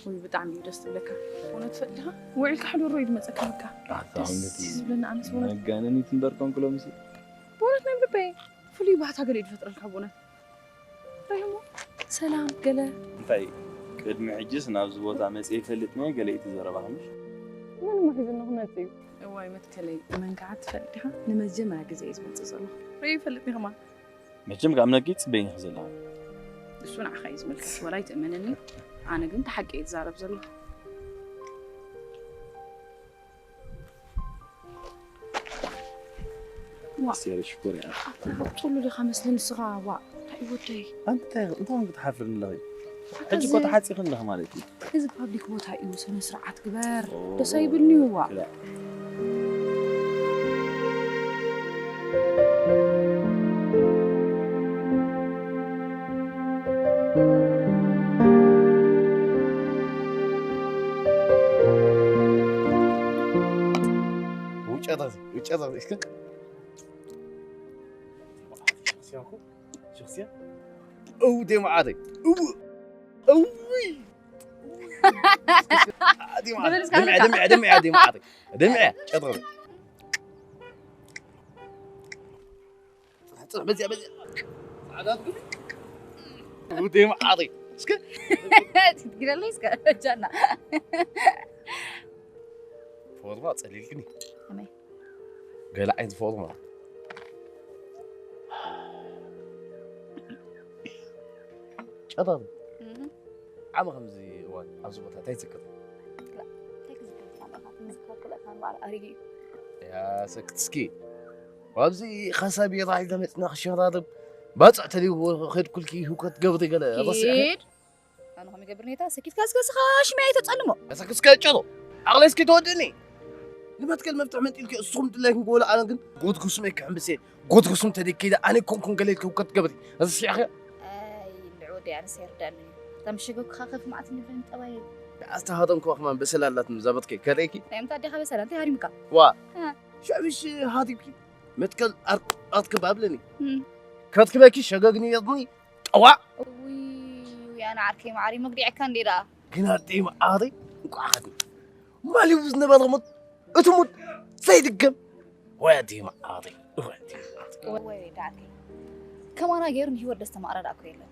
ወይ ብጣዕሚ እዩ ደስ ትብለካ። እውነት ፈሊኻ ውዒልካ ሕደሮ እዩ ዝመፀካ በቃ። ኣታ ደስ እውነት እዩ። ዝብለኒ ኣነስ እውነት። መጋነኒት እምበር ኮንኩ ሎምሲ። ብእውነት ናይ ልበይ ፍሉይ ባህታ ገለ እዩ ዝፈጥረልካ ብእውነት። ራይሞ ሰላም ገለ እንታይ ቅድሚ ሕጅስ ናብዚ ቦታ መፅእ ይፈልጥ ነየ ገለ እዩ ዘረባኻ ምሽ? መን እሞ ሒዙኒ ክመፅእ እዩ? እዋይ መትከለይ መን ከዓ ትፈልጥ ዲኻ? ንመጀመርያ ግዜ እዩ ዝመፅእ ዘለኹ። ርኢ ይፈልጥ ኒኽማ። መቸም ካብ ነኪ ጽበይኒ ክዘላ እሱ ንዓኻ እዩ ዝምልከት ወላ ይትእመነኒ። ኣነ ግን ተሓቂ እየ ዝዛረብ ዘለኹ። ሴሪ ሽኮር እያ ኣታ ጥሉ ዲኻ መስሊ ንስኻ ዋ እንታይ ወደይ ኣንተ እንታይ እንታይ ክትሓፍር ኣለኺ ሕጂ እኮ ተሓጺኺ ኣለኺ ማለት እዩ እዚ ፓብሊክ ቦታ እዩ ስነ ስርዓት ግበር ደስ ኣይብልኒ ዋ ክላ ውጨታ ውጨታ እስከ እው ደይ መዓረይ እው እውይ ደምዐ ደምዐ ደምዐ ደይ መዓረይ ደምዐ ጨጥረበ ጽናሕ በዚያ በዚያ ጻዕዳ ትግሪ ውደይ መዓረይ እስከ ትግረለይ እስከ ጃና ፎርማ ጸሊልክኒ ከመይ ገለ ዓይነት ፎርማ ጨጠር ዓመ ከምዚ እዋን ኣብዚ ቦታ እንታይ ትዝክር እንታይ ክዝክር ዝሓለኻ ትምዝክር ክልእካ ንባዕሉ ኣሪጊ እዩ ያሰክትስኪ ኣብዚ ኸሳብ የራሒል ተመፅና ክሸራርብ ባፅዕ ተልዩ ከድኩልኪ ህውከት ገብሪ ገለ ረሲዕኺ ኪድ ኣነ ከም ይገብር ኔታ ሰኪትካ እስከ ስኻ ሽመያ ይተጸልሞ ተሰክስከ ጨሮ ዓቕለይ እስኪ ተወድእኒ ንመትከል መፍትሒ መንጢልኪ እስኹም ድላይኩም ክበሉ ኣነ ግን ጎድጉስመይ ክሕምብስ እየ ጎድጉስም ተደኪደ ኣነ ኮንኩም ገለ ኢልኪ ህውከት ገብሪ ረሲዕኺ ኣይ ልዑ ወዲ ኣነስ የርዳኒ እታ ምሸገኩኻ ከፍ ማዕት ንፍን ጠባየ ኣስተሃረምኩዋ ከማን በሰል ኣላት ምዛበትከይ ከርእኪ ናይ ምታ ኣዴኻ በሰላ እንታይ ሃሪምካ ዋ ሽዕብሽ ሃሪምኪ መትከል ኣርክብ ኣብለኒ ከትክበኪ ሸገግኒ የርኒ ጠዋዕ ውይ ኣነ ዓርከይ ማዕሪ መግዲዕካ እንዴ ደኣ ግን ኣደይ መዓሪ እንቋዕ ከድኒ ማሊቡ ዝነበረ ሞት እቲ ሙድ ዘይድገም ወይ ኣደይ መዓሪ ወይ ኣደይ መዓሪ ወይ ወይ ዳዓርከይ ከማና ገይሩ ንህይወት ደስተማቕረ ደኣ እኮ የለን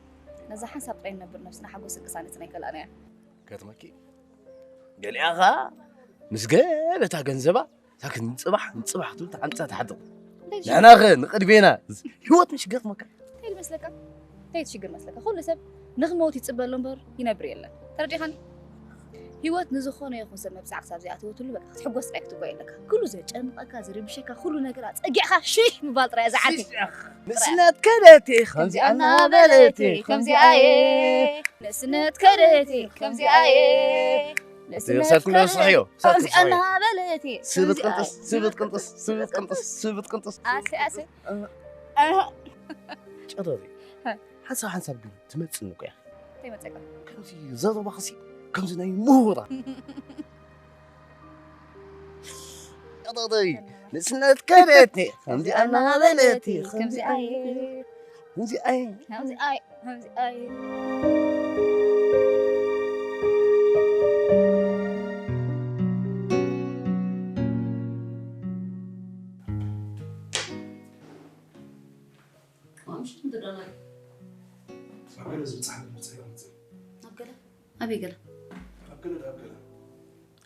ነዛ ሓንሳብ ጥራይ ንነብር ነብስና ሓጎስ እንቅሳነትን ኣይከላእናያ ገጥመኪ ገሊኣ ኸዓ ምስ ገለ እታ ገንዘባ ሳክን ንፅባሕ ንፅባሕ ትብል ተዓንፃ ትሓድር ንሕናኸ ንቕድሜና ህይወት ምሽ ገጥመካ እንታይ ይመስለካ እንታይ ትሽግር መስለካ ኩሉ ሰብ ንኽመውት ይፅበ ኣሎ እምበር ይነብር የለን ተረዲኻኒ ህይወት ንዝኾነ ይኹን ሰብ መብፃዕ ክሳብ ዘይኣተወትሉ በቃ ክትሕጎስ ጥራይ ክትጓየ ኣለካ ኩሉ ዘጨንቐካ ዝርብሸካ ኩሉ ነገር ኣፀጊዕካ ሽሽ ምባል ጥራይ እዛ ዓዲ ንስነት ከደቴ ከምዚኣ እናበለቴ ከምዚኣ እየ ንእስነት ከደቴ ከምዚኣ እየ ንእስነት ከደቴ ከምዚኣ እናበለቴ ስብጥ ቅንጥስ ስብጥ ቅንጥስ ስብጥ ቅንጥስ ስብጥ ቅንጥስ ኣሴ ኣሴ ጨረሪ ሓንሳብ ሓንሳብ ግን ትመፅኒ እኮ እያ እንታይ መፀካ ከምዚ ዘረባኽሲ ከምዚ ናይ ምሁራ ቀጠጠይ ንስነት ከደቲ ከምዚኣ እናበለቲ ከምዚኣ ከምዚኣ ከምዚኣ ኣምሽቱ ትደናይ ኣብ ገለ ዝብጻሕ መጸ ይመጽእ ኣብ ገለ ኣበይ ገለ ኣብ ገለ ኣብ ገለ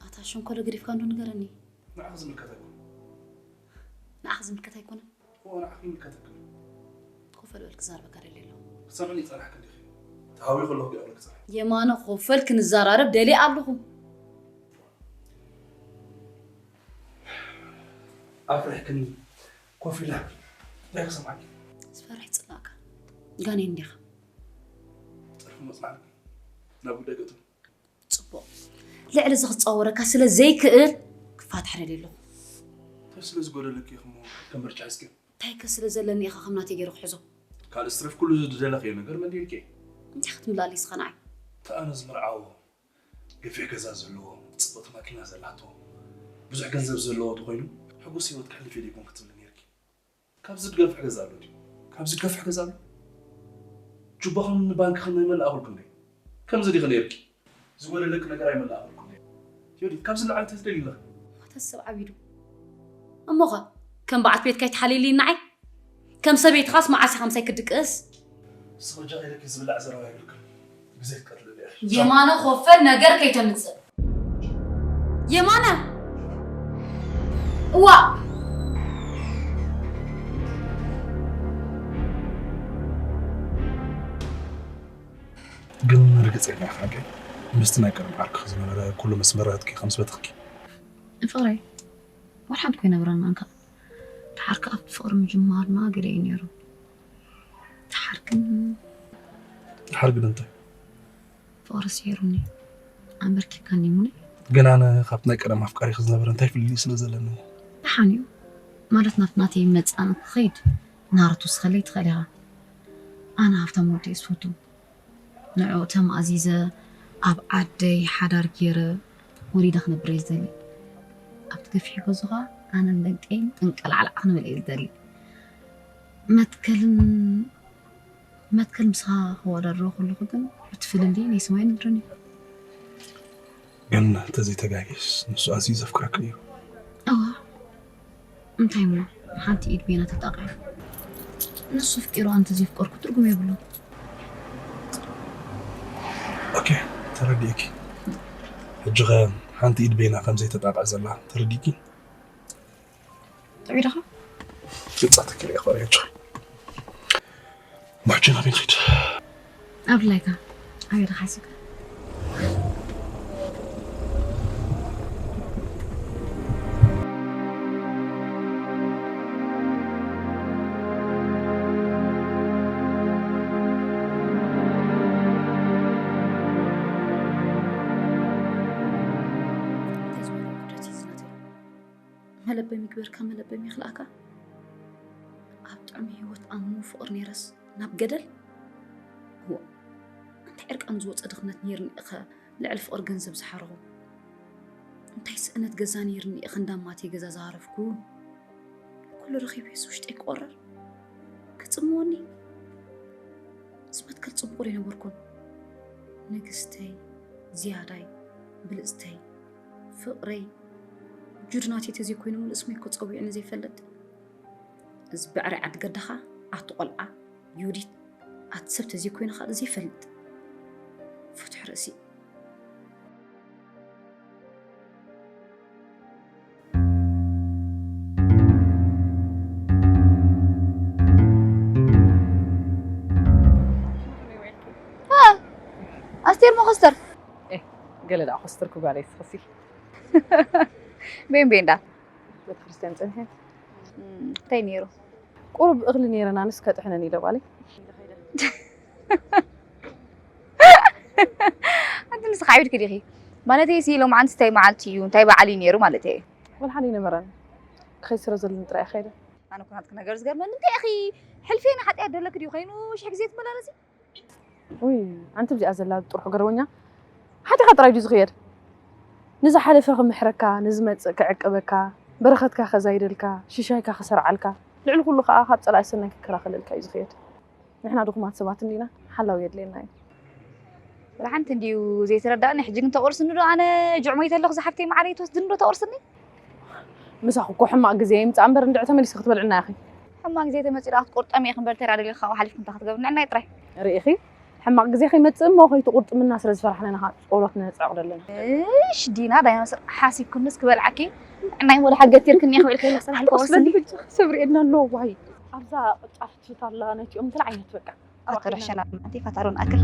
ኣታ ሸንኮለ ገዲፍካ እንዶ ንገረኒ ንዓኺ ዝምልከት ኣይኮነ ንዓኺ ዝምልከት ኣይኮነ እዎ ንዓኺ ይምልከተኪ ኮፈል በል ክዛረበካ ደልየ ኣለኹ ክሰምዕኒ ይጸናሕኪ እንዲኺ ተሃዊኹ ኣለኹ ቢዕቕሊ ክጸንሕ የማነ ኮፈል ክንዘራረብ ደልየ ኣለኹ ኣፍሪሕክኒ ኮፍ ኢለ እንታይ ክሰምዓኪ ዝፈርሕ ፅላእካ ጋኔን እንዲኻ ጥርፊ መፅናዕቲ ናብ ጉዳይ ገጥም ፅቡቕ ልዕሊ እዚ ክፃወረካ ስለ ዘይክእል ክፋትሕ ደልየ ኣለኹ እንታይ ስለ ዝጎደለኪ ኢኹ እሞ ከም ምርጫ ሒዝክዮ እንታይ ከ ስለ ዘለኒ ኢኻ ከም ናተይ ገይሩ ክሕዞ ካልእ ዝትረፍ ኩሉ ዝደለኽዮ ነገር መሊእልኪ እንታይ ክትምልኣለይ ስኻ ንዓይ ተኣነ ዝምርዓዎ ገፊሕ ገዛ ዘለዎ፣ ጽብቕቲ ማኪና ዘላቶ፣ ብዙሕ ገንዘብ ዘለዎ ተኾይኑ ሕጉስ ህይወት ከሕልፍ እየ ደይኮን ክትብሊ ነይርኪ። ካብዚ ዝገፍሕ ገዛ ኣሎ ድዩ? ካብዚ ዝገፍሕ ገዛ ኣሎ? ጁባኹም ንባንክኽን ኣይመላእኹልኩን ድየ? ከምዚ ዲኺ ነይርኪ? ዝጎደለኪ ነገር ኣይመላእኹልኩን። ዮዲት፣ ካብዚ ንላዕሊ እንታይ ትደልዪ ኣለኺ? ተስብ ዓቢዱ። እሞኸ ከም በዓልቲ ቤትካ ኣይትሓልይልይ ንዓይ? ከም ሰበይትኻስ መዓስ ኢኻ ምሳይ ክትድቅስ? ንስኺ በጃኺ ኢለኪ ዝብላዕ ዘረባ የብልክን። ግዜ ክትቀትልሉ ኢኺ። የማነ፣ ኮፈ ነገር ከይተምጽእ። የማነ! እዋ! ግን ርግጸኛ ኢኻ ግን ምስቲ ናይ ቀደም ዓርክኺ ዝነበረ ኩሉ መስመራትኪ ከም ዝበተኽኪ? ፍቕረይ፣ ወላ ሓንቲ ኮይነብረና እንካ። ደሓር ከኣ ፍቕሪ ምጅማርና ገለ እዩ ነይሩ። ደሓር ግን ደሓር ግን እንታይ? ፍቕሪ ስሒሩኒ። ኣንበርኪካኒ ሙነ። ግን ኣነ ካብቲ ናይ ቀደም ኣፍቃሪኺ ዝነበረ እንታይ ፍልልይ ስለ ዘለኒ። ደሓን እዩ። ማለት ናብቲ ናተይ መጻና ክኸይድ ናህሪ ትውስኸለይ ትኽእል ኢኻ። ኣነ ሃብታም ወዲ እየ ዝፈቱ። ንዕኡ ተማእዚዘ ኣብ ዓደይ ሓዳር ገይረ ወሊደ ክነብር እየ ዝደሊ። ኣብቲ ገፊሕ ገዝኡ ኸኣ ኣነን ደቀይን ጠንቀላዕላዕ ክንብል እየ ዝደሊ። መትከልን መትከል ምሳኻ ክወዳደሮ ከለኹ ግን እቲ ፍልልይ ናይ ሰማይን ምድርን እዩ። ግን እንተዘይተጋግየስ ንሱ ኣዝዩ ዘፍቅረኪ ነይሩ። እዋ፣ እንታይ እሞ ሓንቲ ኢድ ቤና ተጣቕዑ? ንሱ ኣፍቂሩ ኣነ እንተዘይፍቀርኩ ትርጉም የብሉን። ኦኬ፣ ተረዲእኪ። ሕጂ ኸ ሓንቲ ኢድ ቤና ከም ዘይተጣቕዕ ዘላ ተረዲእኪ? ጥዑይ ዲኻ? ግብጻ ተኪለ ይኽበር ሕጂ። ማሕጂ ናበይ ንኺድ? ኣብ ድላይካ። ኣበይ ዲኻ ሓሲብካ? እንታይ ዝበለ ውርደት እዩ ዝናተይ? መለበሚ ግበርካ መለበሚ ይኽልኣካ። ኣብ ጥዑም ህይወት ኣሙ ፍቕሪ ነይረስ ናብ ገደል? እዋ፣ እንታይ ዕርቃኑ ዝወጸ ድኽነት ነይርኒ ኢኸ ልዕሊ ፍቕሪ ገንዘብ ዝሓረኹ? እንታይ ስእነት ገዛ ነይርኒ ኢኸ እንዳማተይ ገዛ ዝሃረፍኩ? ኩሉ ረኺበስ ውሽጠይ ክቆርር? ክጽምወኒ? እዚ መትከል ጽቡቕ ዶ ኣይነበርኩን? ንግስተይ፣ ዝያዳይ፣ ብልጽተይ፣ ፍቕረይ፣ ጁድ ናተይ ተዘይኮይኑ ምሉእ ስመይ እኮ ጸዊዑኒ ዘይፈልጥ። እዚ ብዕራይ ዓዲ ገዳኻ ኣቲ ቆልዓ ዮዲት ኣቲ ሰብ ተዘይኮይኑ ካልእ ዘይፈልጥ። ፍቱሕ ርእሲ። አ፣ ኣስቴር መኸስተር። ኤ፣ ገለ ደኣ ኮስተርኩ ጓለይ፣ ስኽሲ። ቤን ቤን ዳ? ቤተክርስትያን ጸኒሐ። እም፣ እንታይ ነይሩ? ቁሩብ እኽሊ ነይረን፣ ኣነስ ከጥሕነን ኢለ ጓለይ። ኣንቲ ንስኻ ዓቢድኪ ዲኺ? ማለተይ ሲ ሎማዓንቲ እንታይ መዓልቲ እዩ? እንታይ በዓል እዩ ነይሩ ማለተይ? ወላ ሓደ ኣይነበረን። ክኸይድ ስለ ዘለኒ ጥራይ እየ ከይደ። ኣነ እኮ ናትኪ ነገር ዝገርመኒ እንታይ ኢኺ? ሕልፌና ሓጢኣት ደለኪ ድዩ ኮይኑ ሽሕ ግዜ ትመላለሲ? ውይ፣ ኣንቲ እዚኣ ዘላ ጥርሑ ገርበኛ። ሓቲኻ ጥራይ ድዩ ዝኽየድ? ንዝሓለፈ ክምሕረካ፣ ንዝመጽእ ክዕቅበካ፣ በረኸትካ ከዛይደልካ፣ ሽሻይካ ክሰርዓልካ፣ ልዕሊ ኩሉ ከኣ ካብ ጸላኢ ሰናይ ክከላኸለልካ እዩ ዝኽየድ። ንሕና ድኹማት ሰባት እንዲና፣ ሓላዊ የድልየና እዩ። ወላ ሓንቲ እንድዩ ዘይተረዳእኒ፣ ሕጂ ግን ተቑርስኒ ዶ ኣነ ጅዕሞይ ተለኹ ዝሓፍተይ መዓረይ ትወስድኒ ዶ ተቑርስኒ? ምሳኹ እኮ ሕማቕ ግዜ ይምጻእ እምበር እንድዒ ተመሊስኪ ክትበልዕና ኢኺ። ሕማቕ ግዜ ተመጺኡ ደኣ ክትቁርጠሚ ኢኺ እምበር ተራ ደሊኻ ካብኡ ሓሊፍኪ እንታይ ክትገብርኒ ንዕና እዩ ጥራይ። ርኢኺ? ሕማቕ ግዜ ከይመጽእ እሞ ከይትቑርጥምና ስለ ዝፈራሕና ኢና ኸዓ ጸሎት ነጽዕቕ ዘለና። እሽ ዲና ዳይኖሰር ሓሲብክንስ ክበልዓኪ ንዕና እዩ ወላ ሓገቲርክኒ ኢኺ ውዒልኪ ኢኺ ጽናሕ ኣልኮ ክወስኒ። በጃ ሰብ ርኤድና ኣሎ ዋይ። ኣብዛ ቅጫ ፍትፍት ኣላ ናይቲኦም እንታይ ዓይነት በቃ። ኣቶ ረሸና ኣንቲ ፋታሮን ኣክል።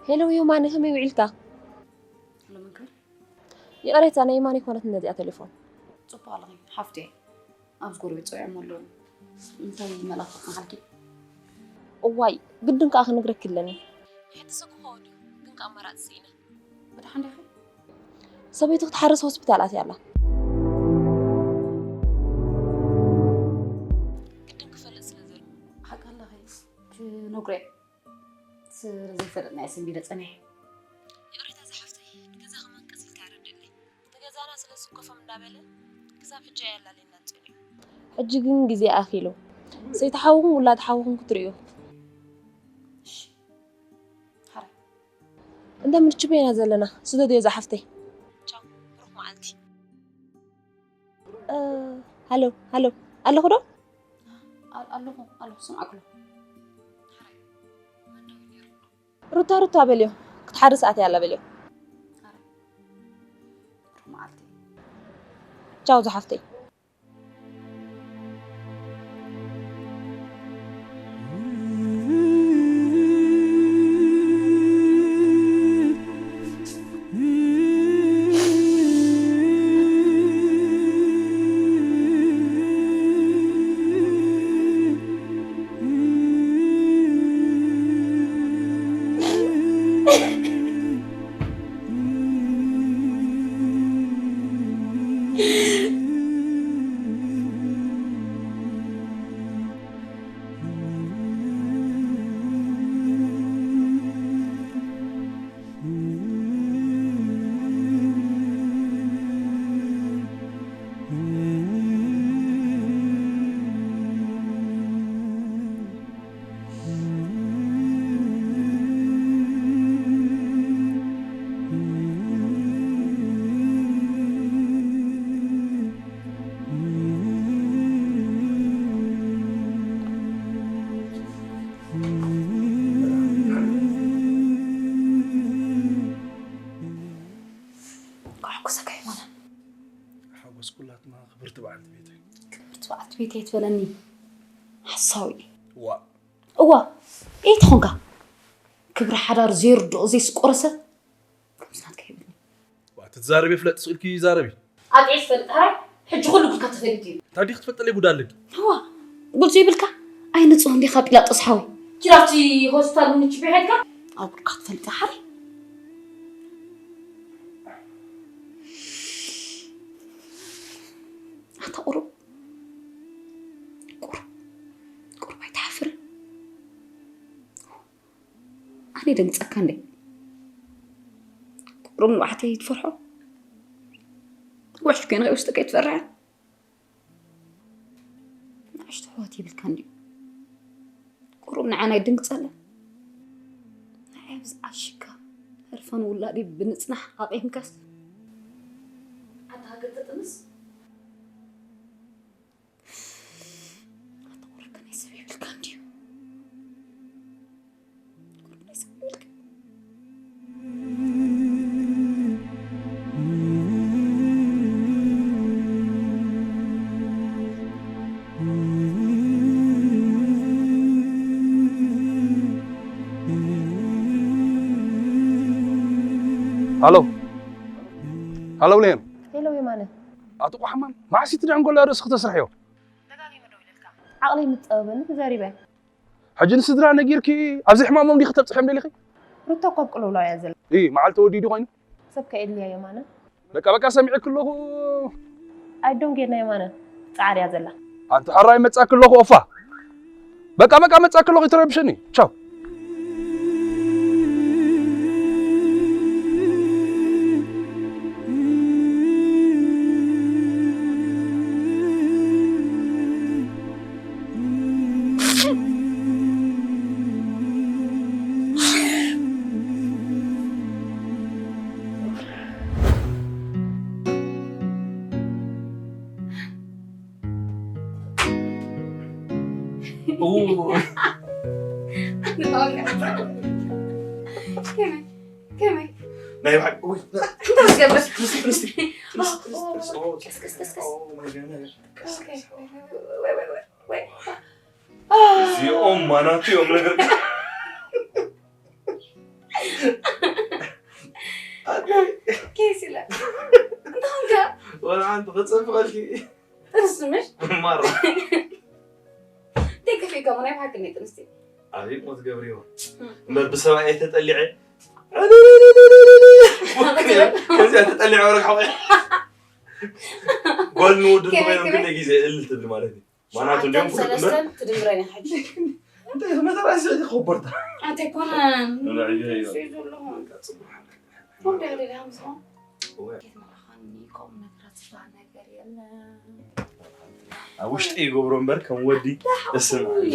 ሄሎ የማነ፣ ከመይ ውዒልካ? ሄሎ መንክር። ይቕሬታ፣ ናይ የማነ ኣይኮነትን ነዚኣ ቴሌፎን። ጽቡቕ ኣለኺ፣ ሓፍቲ እየ። ኣብዚ ጎረቤት ጸዊዖም ኣለዉ። እንታይ መልእኽቲ ክመሓልኪ? እዋይ፣ ግድን ከኣ ክነግረኪ ኣለኒ። ሕጂ ሰብ ክኸውን እዩ፣ ግን ከኣ ኣማራጺ ስኢነ። ብድሓን ዲኺ? ሰበይቲ ክትሓርስ ሆስፒታል ኣትያ ኣላ። ግድን ክፈልጥ ስለ ዘሎ። ሓቂ ኣለኺ፣ ክነግሮ እየ። ስለ ዘይፈለጥና እየ ሰንቢደ ጸኒሐ። ይቕሬታ ዝሓፍተይ፣ ንገዛ ከማን ቀስ ኢልካ ኣረድእለይ። እቲ ገዛና ስለ ዝስኮፎም እንዳበለ ክሳብ ሕጂ ኣየላልየናን ጸኒሑ። ሕጂ ግን ግዜ ኣኺሉ። ሰይቲ ሓውኹም ውላድ ሓውኹም ክትርእዩ። እሺ። ሓራይ። እንዳ ምርችቤ ኢና ዘለና። ስደድዮ ዝሓፍተይ። ቻው። ብሩኽ መዓልቲ። እ፣ ሃሎ፣ ሃሎ። ኣለኹ ዶ? ኣ-፣ ኣለኹ፣ ኣለኹ። ስምዓኩ ኣለኹ። ሩታ፣ ሩታ በልዮ። ክትሓርስ ኣትያ ኣላ በልዮ። ሓራይ። ብሩኽ መዓልቲ። ቻው ዝሓፍተይ። ከሐጉሰካ ይኾነ። ሓጎስ ኩላትና ክብርቲ በዓልቲ ቤተይ። ክብርቲ በዓልቲ ቤተይ ትበለኒ ሓሳዊ። ዋ። እዋ፣ ኤይ ተኾንካ። ክብሪ ሓዳር ዘይርድኦ ዘይስቆረ ሰብ ከምዚ ናትካ የብልኒ። ዋ፣ ትዛረቢ ፍለጥ ስኢልኪ ዛረቢ። ኣጥዒ ትፈልጥ ሃራይ፣ ሕጂ ኩሉ ጉድካ ተፈሊጡ እዩ። እንታይ ዲኺ ትፈልጠለይ ጉድ ኣለኪ? እዋ፣ ጉድ ዘይብልካ ኣይንጹህን ዲኻ ጲላጦስ ሓወይ? ኪድ ኣብቲ ሆስፒታል ምንጭ ቢሃድካ? ኣብ ጉድካ ትፈልጥ ሓራይ። ኣታ ቁሩብ፣ ቁሩብ፣ ቁሩብ ኣይትሓፍርን? ኣነ ደንግጸካ እንዴ? ቁሩብ ንባዕተይ ትፈርሖ? ውሕጅ ኮይነ ውስጥከ ኣይትፈርሕን? ንኣሽቱ ኣሕዋት ይብልካ እንድዩ። ቁሩብ ንዓና ኣይደንግጸለን? ንዓይ ኣብዚ ዓሺካ ህርፋን ውላደይ ብምጽናሕ ኣቕሂምካስ፣ ዓዲ ሃገር ተጥንስ? ኣታ ቁሩብ ከ ናይ ሰብ ይብልካ እንድዩ። ቁሩብ ናይ ሰብ ይብልካ። ሃሎ። ሃሎ ብሌን። ሄሎ የማነ። ኣቶ ቆሓማን፣ መዓስ እዩ እቲ ደንጎላ ርእስኺ ተስርሕዮ? ደጋጊመ ደዊለልካ። ዓቕለይ ምስ ጸበበኒ ተዛሪበ። ሕጂ ንስድራ ነጊርኪ ኣብዚ ሕማሞም ዲኺ ተብጽሕዮም ደሊኺ? ሩታ እኮ ኣብ ቅልውላው እያ ዘላ። እይ፣ መዓልቲ ወዲዱ ኮይኑ? ሰብ ከየድልያ የማነ። በቃ፣ በቃ፣ ሰሚዐኪ ኣለኹ። ኣይዶን ጌርና የማነ፣ ጻዕር እያ ዘላ። ኣንቲ ሕራይ መጻኪ ኣለኹ ኦፋ። በቃ፣ በቃ፣ መጻኪ ኣለኹ፣ ይትረብሽኒ። ቻው። ከመይ? ከመይ? ናይ ብሓቂ፣ ኡይ፣ እንታይ ትገብር? ትንስቲ፣ ትንስቲ፣ ትንስቲ፣ ትንስቲ፣ ትንስቲ፣ ትንስቲ፣ ኦ፣ ቀስ፣ ቀስ፣ ቀስ፣ ቀስ። ኦ ማይ ጋድ፣ ቀስ፣ ኦኬ። ቀስ። ወይ፣ ወይ፣ ወይ፣ ወይ። እዚኦም ማናቱ እዮም ነገር። ኬስ ኢለ። እንታይ ኾንካ? ወላ ሓንቲ ክጸብቐልኪ። ጥንስቲ ምሽ? ማራ። እንታይ ከፊእካ እሞ ናይ ብሓቂ እንድየ ጥንስቲ? ኣቤት ሞት ገብርዮ። እምበር ብሰብኣይ ተጠሊዐ። ከዚኣ ተጠሊዐ ወረግ ሓወይ። ጓል ንወዱ ከመይ፣ ንበይኑ ከመይ? ክንደይ ግዜ እልል ትብል ማለት እዩ። ማናቱ ሸውዓተን እንዲኦም ፍሉጥ እምበር። ሰለስተን ትድምረን ኢኻ ሕጂ። እንታይ መተራእሲ እቲ ኮቦርታ? ኣንተ ኣይኮነን። ንልዕሊ እዩ። እሱ እዩ ዘለኹ። ጽቡቕ። ከምኡ ዶ ደሊኻ ምስማ? እወ። ከይትመርሓኒ፣ ከምኡ ነገራት ዝበሃል ነገር የለን። ኣብ ውሽጢ ይገብሮ እምበር ከም ወዲ እስምዓኒ።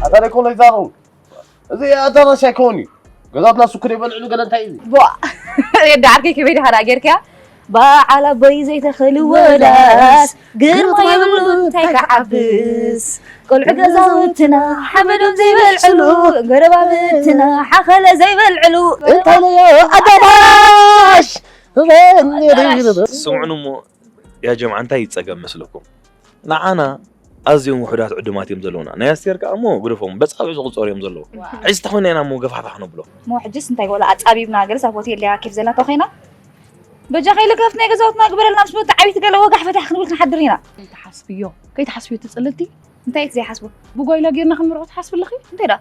ኣታ ደይ ኮለይ ዛሩ። እዚ ኣዳራሽ ኣይኮን እዩ። ገዛትና ስኩር ይበልዕሉ ገለ እንታይ እዩ እዚ? ቧ! የዳ ዓርከይ ከመይ ዲኻ ደኣ ጌርካያ? በዓል ኣቦይ ዘይተኸልዎ ዳስ ግርማ የብሉ እንታይ ክዓብስ። ቆልዑ ገዛውትና ሓመዶም ዘይበልዕሉ፣ ጎረባብትና ሓኸለ ዘይበልዕሉ። እንታይ ነዮ ኣዳራሽ? ስምዑኒ እሞ፣ ያ ጀምዓ፣ እንታይ እዩ ጸገም መስለኩም? ንዓና ኣዝዮም ውሑዳት ዕዱማት እዮም ዘለዉና። ናይ ኣስቴር ከኣ እሞ ግደፎም፣ በጻብዕ ዝቑጸሩ እዮም ዘለዉ። ዋው። ሕጂ ተኾይና ኢና እሞ ገፋሕፋሕ ነብሎ። እሞ ሕጅስ እንታይ ወላ ኣጻቢብና ገለስ ኣብ ሆቴል ድያ ኬፍ ዘላ ተኾይና? በጃኻ ኢለ ክረፍት ናይ ገዛውትና ግበረልና፣ ምስ መጣ ዓቢት ገለ ወጋሕ ፈታሕ ክንብል ክንሓድር ኢና። ከይትሓስብዮ፣ ከይትሓስብዮ ትጽልልቲ። እንታይ እቲ ዘይሓስቦ? ብጓይላ ጌርና ክንምርዖ ትሓስቢ ኣለኺ? እንታይ ደኣ?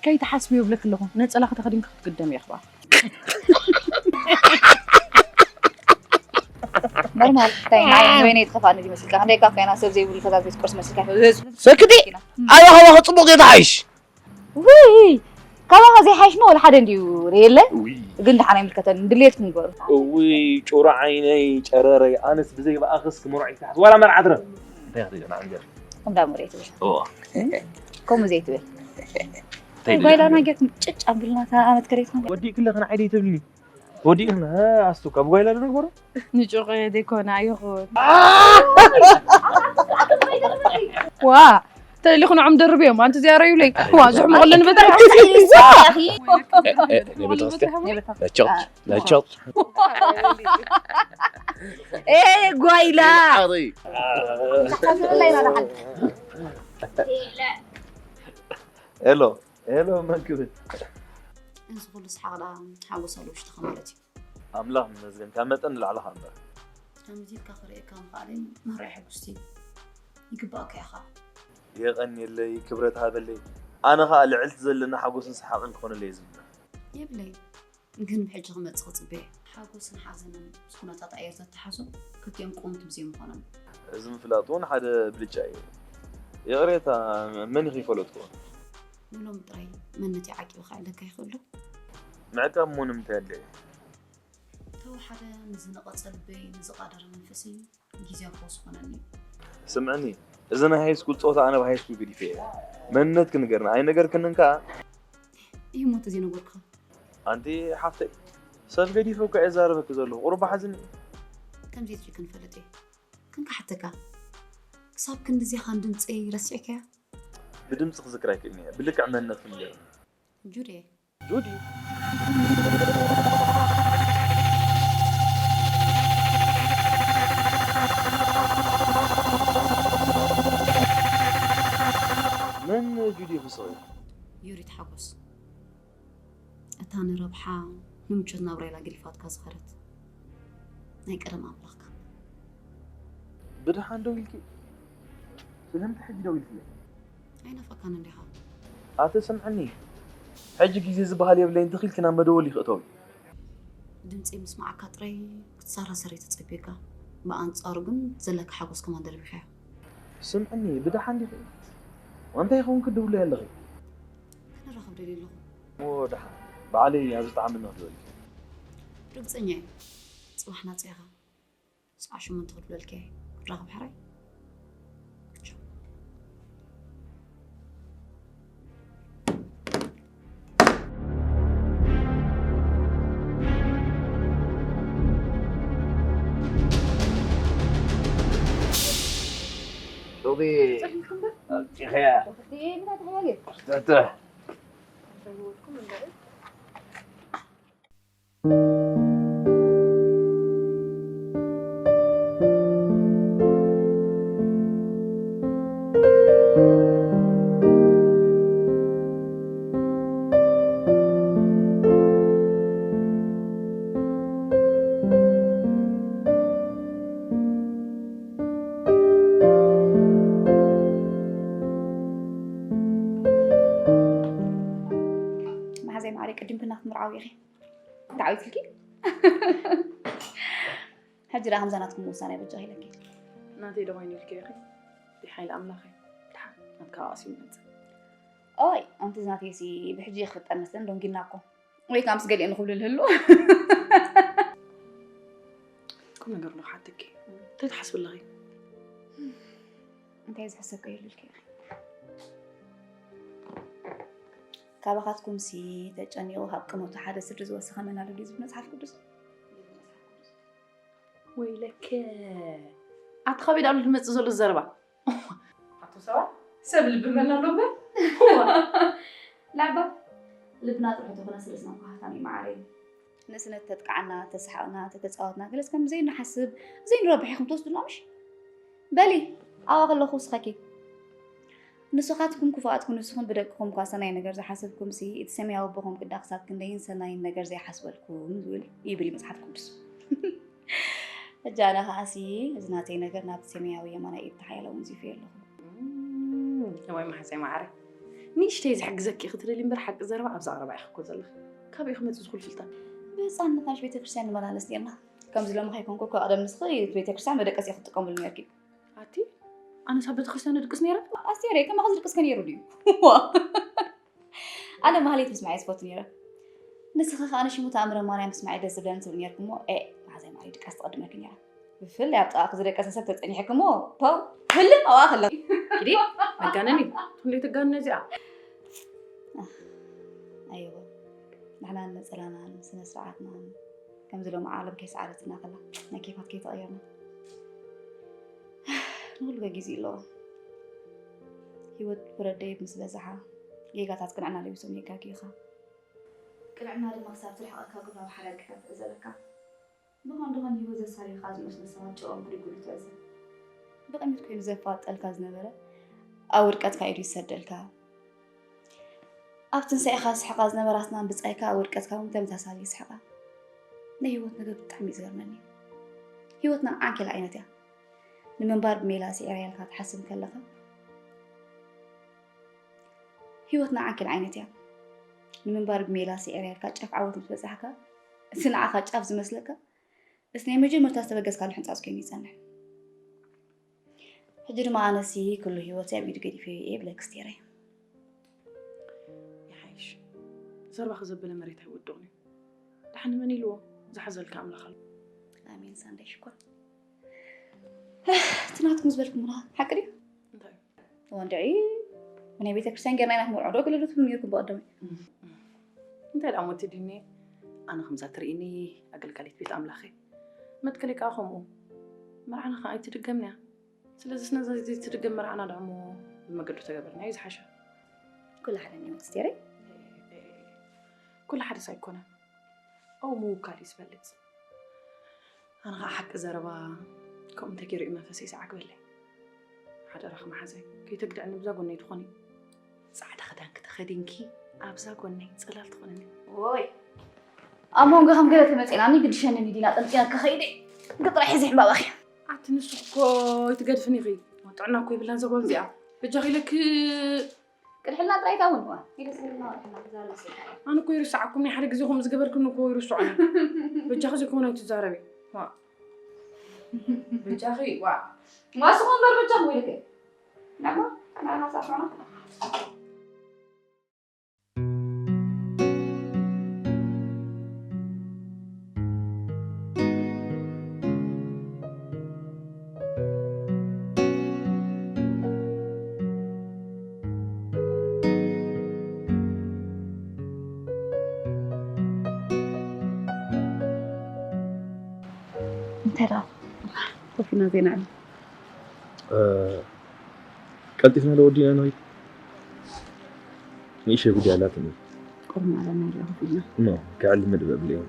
ከይትሓስብዮ እብለኪ ኣለኹ፣ ነጸላኺ ተኸዲንኪ ክትግደሚ ኢኺ በኣ። ኖርማል፣ እንታይ ናይ ወይነይ ትኸፋእኒ ድዩ መስልካ? ክንደይ ካብ ኮይና ሰብ ዘይብሉ ከዛ ቤት ቁርሲ መስልካ? ህዝቢ ሰክቲ! ኣነ ካባኺ ጽቡቕ ዘይትሓይሽ። ውይ! ካባኻ ዘይሓይሽ ሞ ወላ ሓደ እንድዩ የለ? ውይ። ግን ደሓን ኣይምልከተን፣ ድሌትኩም ግበሩ። እውይ፣ ጩራ ዓይነይ፣ ጨረረይ፣ ኣነስ ብዘይ ብኣኽስ ክምርዖ ይትሓስ፣ ዋላ መርዓ ትረፍ። እንታይ ክትብል፣ ንዓ ንገር። ከምዳ መሬት ትብል። እዎ። ከምኡ ዘይትብል። እንታይ ጓይላ ትብል? ናጌት ጭጭ ኣቢልና እታ ኣመት ከሬትና። ወዲእክለ ክንዓይ ደይ ትብልኒ? ወዲእክለ፣ እ፣ ኣስቱ፣ ካብ ጓይላ ዶ ንግበሮ? ንጩቕ ደይኮነ ኣይኹን። ዋ፣ ተደሊኹ ንዖም ደርብዮም፣ ኣንቲ እዚኣ ረዩለይ። ዋ፣ ዝሕመቐለን በታ። እ፣ እ፣ ናይ ቤተክርስትያን? ናይ ቤተክርስትያን? ናይ ቸርች? ናይ ቸርች? ኤ፣ ጓይላ። ኣይ። ሄሎ፣ ሄሎ፣ መን ክብል? እዚ ኩሉ ሰሓቕ ደኣ ሓጎስ ኣብ ውሽጥኻ ማለት እዩ። ኣምላኽ ይመስገን፣ ካብ መጠን ንላዕሊ ኸኣ እምበር። ከምዚ ኢልካ ክርእየካ ምኽኣለይ መርኣያ ሕጉስቲ እዩ። ይግባእካ ኢኻ። የቐንየለይ፣ ክብረት ሃበለይ። ኣነ ኸኣ ልዕልቲ ዘለና ሓጎስን ሰሓቕን ክኾነለይ እየ ዝምነ። የብለይ። ግን ብሕጂ ክመጽእ ክጽበ እየ። ሓጎስን ሓዘንን ምስ ኩነታት ኣየር ተተሓዞ ክልቲኦም ቅውምቲ ብዘይምዃኖም። እዚ ምፍላጥ እውን ሓደ ብልጫ እዩ። ይቕሬታ፣ መን ኢኺ ይፈለጥኩ? ንሎሚ ጥራይ መንነተይ ዓቂበ ከዕለካ ይኽእል ዶ? ምዕቃብ እሞ ንምንታይ ኣድለየ? ተወሓደ ንዝነቐጸ ልበይ፣ ንዝቓደረ መንፈሰይ ግዜ ፈውሲ ኮነኒ። ስምዕኒ፣ እዚ ናይ ሃይስኩል ጸወታ ኣነ ኣብ ሃይስኩል ገዲፈ እየ። መንነትኪ ንገርኒ፣ ኣይነገርክንን ከኣ። ይህ ሞት እዚ ነገርኩኻ። ኣንቲ ሓፍተይ፣ ሰብ ገዲፈ እኳ እየ ዛረበኪ ዘለኹ፣ ቁሩብ ሓዝኒ። ከምዚ ትሽክን ፈልጥ እየ። ክንካ ሓተካ። ክሳብ ክንድዚ ኻን ድምፀይ ረሲዕካያ? ብድምፂ ክዝክር ኣይክእልን እየ። ብልክዕ መንነትኪ ንገርኒ። ጁዴ። ጁዲ። መን ጁዲ ፍስሐ? ዩሪት ሓጎስ። እታ ንረብሓ ንምቾት ናብራ ኢላ ገዲፋትካ ዝኸደት ናይ ቀደም ኣምላኽካ። ብድሓን ደው ኢልኪ? ስለምንታይ ሕጂ ደው ኢልክለይ? ኣይናፈቃን እንዲኻ? ኣቲ ስምዕኒ፣ ሕጂ ግዜ ዝበሃል የብለይን፣ ትኺልኪ ናብ መደወሊ ክእተዊ። ድምፂ ምስማዕካ ጥራይ ክትሰራሰር ተጸቢካ፣ ብኣንጻሩ ግን ዘለካ ሓጎስ ከማን ደርቢኻዮ። ስምዕኒ፣ ብደሓን ዲኺ? እንታይ ይኸውን ክትድውለይ ኣለኺ? ክንራኸብ ደልየ ኣለኹ። እሞ ደሓን፣ ባዕለይ ኣብ ዝጠዓመኒ ክድወልኪ። ርግጸኛ እየ። ጽባሕ ናጽ ኢኻ። ሰዓት ሸሞንተ ክድውለልኪ እየ። ክንራኸብ ሕራይ። ሎሚ ኣምፂኸያ። መሓዘይ ማዕረይ ቅድም ክና ክትምርዓዊ ኢኺ። ተዓዊትልኪ? ሕጂ ደኣ ከምዛ ናትኩም ውሳነ በጃኺ ኢለኪ። ናተይ ዶ ኮይኑ ኢልኪ ኢኺ? ብሓይሊ ኣምላኽ እዩ። ድሓን ናትካ ቃሲ ይመጽእ። ኦይ ኣንቲ ናተይሲ ብሕጂ ክፍጠር መስለን ደንጊና እኮ። ወይ ከዓ ምስ ገሊኡ ንኽብሉ ልህሉ። ቁም ነገር ዶ ሓትኪ እንታይ ትሓስቢ ኣለኺ? እንታይ ዝሕሰብ ከይህሉልኪ ኢኺ። ካባኻትኩምሲ ተጨኒቑ ካብ ቅኖቱ ሓደ ስድሪ ዝወሰኸ መን ኣሎ ድዩ ዝብል መፅሓፍ ቅዱስ? ወይለከ ኣቲ ካበይ ዳሉ ዝመፅእ ዘሎ ዘረባ? ኣቶ ሰባ ሰብ ልቢ መን ኣሎ እምበር። ላባ ልብና ጥርሑ ተኾነ ስርስና ምሃፍታም እዩ መዓረይ። ንእስነት ተጥቃዓና ተሰሓቕና ተተፃወትና ገለስ ከም ዘይንሓስብ ዘይንረብሕ ኢኹም ትወስዱና ምሽ? በሊ ኣብኣ ከለኹ ውስኸኪ። ንስኻትኩም ክፉኣት ክንስኹም ብደቅኹም እኳ ሰናይ ነገር ዝሓሰብኩምሲ እቲ ሰማያዊ ኣቦኹም ግዳ ክሳብ ክንደይን ሰናይን ነገር ዘይሓስበልኩም ዝብል ይብል እዩ መፅሓፍ ቅዱስ። ሕጂ ኣነ ከዓሲ እዚ ናተይ ነገር ናብቲ ሰማያዊ የማናይ ኢድ ተሓያለ ኣውንዚፈዮ ኣለኹ። እዋይ መሓዛይ ማዓረ ንእሽተይ ዝሕግዘኪ ክትደሊ እምበር ሓቂ ዘረባ ኣብዛ ቀረባ ኢኺ እኮ ዘለኺ። ካበይ ክመፅእ ዝኹል ፍልጠት? ብህፃንነት ናሽ ቤተክርስትያን ንመላለስ ነርና። ከምዚ ሎሚ ከይኮንኩ እኮ ቀደም ንስኺ እቲ ቤተክርስትያን መደቀሲ ኢኺ ትጥቀምሉ ነርኪ። ኣቲ ኣነስ ኣብ ቤተክርስትያን ንድቅስ ነይረ። ኣስቴር ከማኻ ዝድቅስ ከ ነይሩ ድዩ? ኣነ ማህሌት ምስማዕ እየ ዝፈቱ ነይረ። ንስኺ ከኣ ንሽሙ ተኣምረ ማርያም ምስማዕ እዩ ደስ ዝብለኒ ትብል ነርኪ እሞ ኤ መሓዛይ ማሪ ድቃስ ትቐድመኪ ነይራ። ብፍላይ ኣብ ጥቓ ክዝደቀሰ ሰብ ተጸኒሕኪ እሞ ፖው ህልም ኣብኣ ከለኺ። ኪዲ መጋነን እዩ። ክንደይ ትጋነ እዚኣ። ኣይወ ንሕና ነጸላናን ስነ ስርዓትናን ከምዚ ሎም ዓለም ከይሰዓረትና ከላ ናይ ኬፋት ከይተቐየርና ንኹሉ ገጊዙ ኣለዎ። ህይወት ፍረደይ ምስ በዝሓ ጌጋታት ቅንዕና ለቢሶም የጋግዩኻ። ቅንዕና ድማ ክሳብ ትርሕቐካ ግብራዊ ሓዳግካ ትዕዘበካ። ብቐንዱ ኸም ህይወት ዘሳልዩኻ ዝመስሉ ሰባት ጭራኦም ክድግሉ ትዕዘብ። ብቕሚት ኮይኑ ዘፋጠልካ ዝነበረ ኣብ ውድቀትካ ኢዱ ይሰደልካ። ኣብ ትንሳኤኻ ዝስሕቓ ዝነበራ ኣስናን ብጻይካ ኣብ ውድቀትካ እውን ተመሳሳሊ ይስሕቓ። ናይ ህይወት ነገር ብጣዕሚ እዩ ዝገርመኒ። ህይወትና ዓንኬል ዓይነት እያ። ንምንባር ብሜላ ስዒራ ኢልካ ትሓስብ ከለኻ ህይወትና ዓንኬል ዓይነት እያ። ንምንባር ብሜላ ስዒራ ኢልካ ጫፍ ዓወት ምስ በጻሕካ እቲ ንዓኻ ጫፍ ዝመስለካ እቲ ናይ መጀመርታ ዝተበገስካሉ ሕንጻጽ ኮይኑ ይጸንሕ። ሕጂ ድማ ኣነሲ ኩሉ ህይወተይ ኣብ ኢዱ ገዲፈዮ እየ ይብለኪ ስቴረይ። ይሓይሽ ዘርባኺ ዘበለ መሬት ኣይወድቕን እዩ። ድሓን መን ኢልዎ ዝሓዘልካ ኣምላኽ ኣሎ። ኣሜን ሳንዳይ ሽኮር። እቲ ናትኩም ዝበልኩምና ሓቂ ድዩ? እንታይ? እዋን ድዒ ብናይ ቤተ ክርስቲያን ጌርና ኢና ክንምርዖ ዶ ገለ ዶ ትብሉ ነይርኩም ብቐደመ? እንታይ ደኣ ሞት ድኒ ኣነ ከምዛ ትርእኒ ኣገልጋሊት ቤት ኣምላኽ እየ። መትከለይ ከኣ ከምኡ መርዓና ከኣ ኣይትድገምንያ። ስለዚ ስነ ዘይትድገም መርዓና ደኣ እሞ ብመገዱ ተገበርና እዩ ዝሓሸ። ኩሉ ሓደ እኒኦ ክስቴረይ። ኩሉ ሓደስ ኣይኮነን ኣብኡ ምውካል እዩ ዝበልፅ። ኣነ ከዓ ሓቂ ዘረባ ከምኡ እንተገይሩ እዩ መንፈሰይ ዝዓግበለይ። ሓደራኺ መሓዘይ ከይተግድዕኒ ብዛ ጎነይ ትኾኒ። ፃዕዳ ክዳንኪ ተኸዲንኪ ኣብዛ ጎነይ ፅላል ትኾንኒ። ወይ ኣብ መንጎ ከም ገለ ተመፂና ኒ ግድሸኒ ዲና ጠምጢና ከኸይደ ግጥራ ሒዚ ሕምባባኺ። ኣቲ ንስኺ እኮ ኣይትገድፍን ኢኺ። ጥዕና እኮ የብላን ዘጓል እዚኣ። በጃኺ ኢለኪ ቅድሕልና ጥራይ ታውን ዋ ኢለ ስልና ወድሕና ክዛረብ ስልካ። ኣነ እኮ ይርስዓኩም ናይ ሓደ ግዜ ከምኡ ዝገበርክኒ እኮ ይርስዖ። በጃኺ ዘይኮነ ኣይትዛረቢ። ዋ በጃኺ ዋ ማስኹም በር በጃኹም ኢልክ። ናማ ናና ሳስዑና። ሄዳ ኮፊና ዜና ኣሎ። ቀልጢፍና ዶ ወዲና ንኸይድ? ንእሽተይ ጉዳይ ኣላትኒ። ቁርና ኣለና ኢላ ኮፊና። ኖ፣ ክዕል መደብ ኣብለዮም።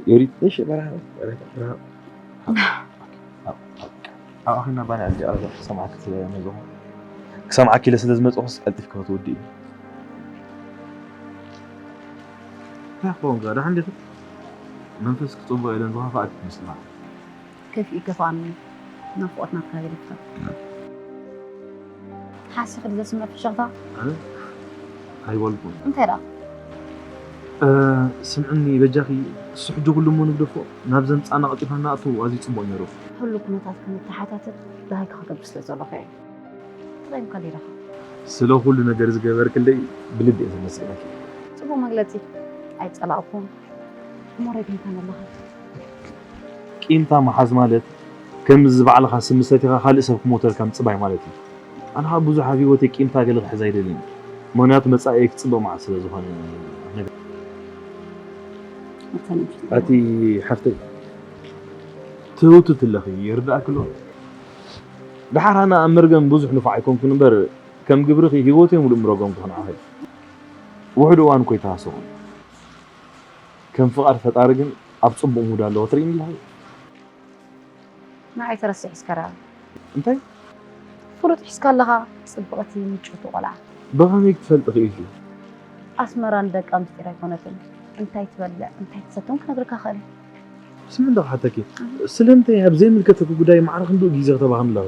ዮሪት፣ እሺ፣ በረኻ፣ በረኻ፣ በረኻ። ኣብ ኣኺና ባና ኣልዲ ኣዛ ክሰማዕኪ ስለ መዘኹ፣ ክሰማዕኪ ኢለ ስለ ዝመጽኹስ ቀልጢፍኪ ክትወዲ እዩ። እንታይ ክኸውን ከ? ደሓን ዲኺ? መንፈስኪ ጽቡቕ የለን፣ ዝኸፍኣኪ ትመስሊ። ከፍኢ ከፍኣኒ፣ ናፍቖት ናትካ ገዲፍካ። ሓሲኺ ድዘስምዕ ፍሽኽታ? ኣነ? ኣይበልኩን። እንታይ ደኣ? እ፣ ስምዕኒ በጃኺ፣ እሱ ሕጂ ኩሉ እሞ ንግደፎ፣ ናብ ዘምጻና ቀልጢፋ እናኣተው ኣዝዩ ጽቡቕ ነይሩ። ኩሉ ኩነታት ክምተሓታተት ደሃይካ ክገብር ስለ ዘለኹ እየ። ተጠቒምካሉ ኢኻ። ስለ ኩሉ ነገር ዝገበርክለይ ብልቢ እየ ዘመስግነኪ። ጽቡቕ መግለጺ። ኣይጸላእኩን። እሞ ረጊምካኒ ኣለኻ። ቂምታ ምሓዝ ማለት ከምዚ ባዕልኻ ስም ሰቲኻ ካልእ ሰብ ክሞተልካ ምጽባይ ማለት እዩ። ኣነ ኸኣ ብዙሕ ኣብ ህይወተይ ቂምታ ገለ ክሕዝ ኣይደልን። ምኽንያቱ መጻኢየይ ክጽብቕ መዓት ስለ ዝኾነ ነገር። ኣቲ ሓፍተይ፣ ትህውትቲ ኣለኺ፣ ይርድኣኪ ኣሎ። ደሓር ኣነ ኣብ መርገም ብዙሕ ንፉዕ ኣይኮንኩን እምበር፣ ከም ግብርኺ ህይወተይ ሙሉእ ምረገምኩ ንዓኺ። ውሑድ እዋን እኮ ይተሃሰኹ። ከም ፍቓድ ፈጣሪ ግን ኣብ ጽቡቕ ሙድ ኣለኹ፣ ትርእይኒ ኣለኺ። ንዓይ ተረሲዕስ ከ ደኣ? እንታይ? ፍሉጥ ሒዝካ ኣለኻ፣ ጽብቕቲ ምጭውቲ ቆልዓ። ብኸመይ ክትፈልጢ ክኢልኪ? ኣስመራ ንደቃ ምስጢር ኣይኮነትን። እንታይ ትበልዕ፣ እንታይ ትሰትን ክነግርካ ክእል እየ። ስምዒ እንዶ ክሓተኪ፣ ስለምንታይ ኣብ ዘይምልከተኪ ጉዳይ ማዕረ ክንድኡ ግዜ ክተባኽኒ ኣለኺ?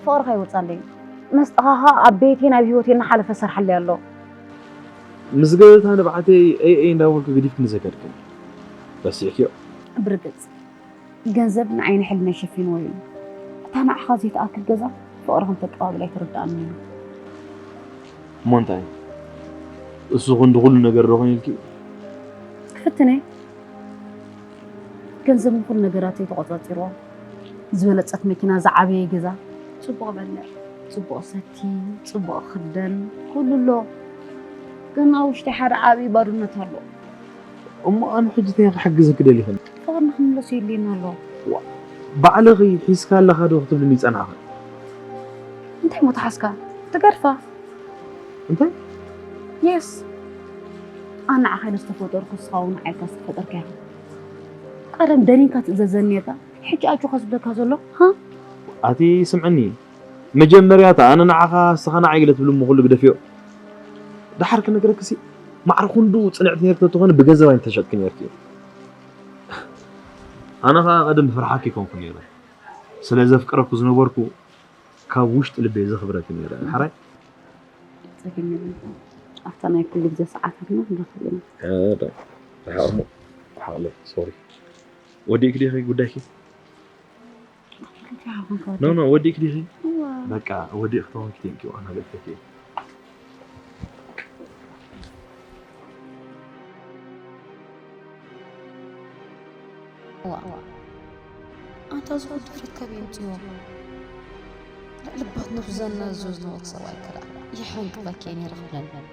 ፍቕርኻ ይወጻለይ። መስጠኻኻ ኣብ ቤተይ ናብ ህይወተይ እናሓለፈ ሰርሓለይ ኣሎ። ምስ ገበታ ንብዓተይ ኤይ ኤይ እንዳበልኩ ገዲፍክኒ ዘከድክን። ረሲዕክዮ? ብርግጽ። ገንዘብ ንዓይኒ ሕልመይ ሸፊንዎ እዩ። እታ ንዓኻ ዘይትኣክል ገዛ ፍቕሪ ከም ተቀባብል ኣይተረድኣንን እዩ። እሞ እንታይ? እሱ ክንዲ ኩሉ ነገር ዶ ኮይኑ ኢልኪ? ክፍትነ። ገንዘብ ንኩሉ ነገራተይ ተቆጻጺርዎ። ዝበለጸት መኪና፣ ዝዓበየ ገዛ፣ ጽቡቕ በልዕ፣ ጽቡቕ ሰቲ፣ ጽቡቕ ክደን፣ ኩሉ ኣሎ። ግን ኣብ ውሽጢ ሓደ ዓቢ ባዶነት ኣሎ። እሞ ኣነ ሕጂ እንታይ ክሕግዘኪ ደሊኺ? ፍቕርና ክምለሶ የድልየና ኣሎ። ዋ፣ ባዕልኺ ሒዝካ ኣለኻ ዶ ክትብልኒ ይጸናሕኺ? እንታይ እሞ ተሓዝካ? ትገድፋ። እንታይ? የስ። ኣነ ንዓኻ ኢለ ዝተፈጠርኩ፣ ንስኻ እውን ንዓይ ኢልካ ዝተፈጠርካ ኢኻ። ቀደም ደኒንካ ትእዘዘኒ ነርካ፣ ሕጂ ኣጆኻ ዝብለካ ዘሎ፣ ሃ? ኣቲ ስምዕኒ፣ መጀመርያ እታ ኣነ ንዓኻ፣ ንስኻ ንዓይ ገለ ትብሊ እሞ ኩሉ ግደፍዮ። ደሓር ክነግረክሲ፣ ማዕረ ክንድኡ ጽንዕቲ ነርኪ ተትኾኒ ብገንዘብ ኣይምተሸጥኪ ነርኪ። ኣነ ኸኣ ቀደም ብፍርሓኪ ኣይኮንኩ ነይረ። ስለ ዘፍቅረኩ ዝነበርኩ ካብ ውሽጢ ልበይ ዘኽብረኪ ነይረ። ሓራይ? ጸገም የለን። ኣብታ ናይ ኩሉ ግዜ ሰዓታትና ንራኸብ ኢና። እ፣ ደ-፣ ደሓር እሞ፣ ደሓር፣ ሶሪ። ወዲእኪ ዲኺ ጉዳይኪ? እንታይ ሓኾንካ ኖ፣ ወዲ? ኖ፣ ወዲእኪ ዲኺ? እዋ። በቃ፣ ወዲእኪ ተኾንኪ፣ ቴንኪው፣ ኣናገልፈኪ። እዋ። ኣንታ፣ እዚ ኹሉ ድፍረት ካበይ የምፅኦ? ልዕሊ ባትኖ ብዘናዝዞ ዝነበርኩ ሰብኣይ ከ ደኣ ይሕንቅቐኪ እየ ነይረ ክብለኒ።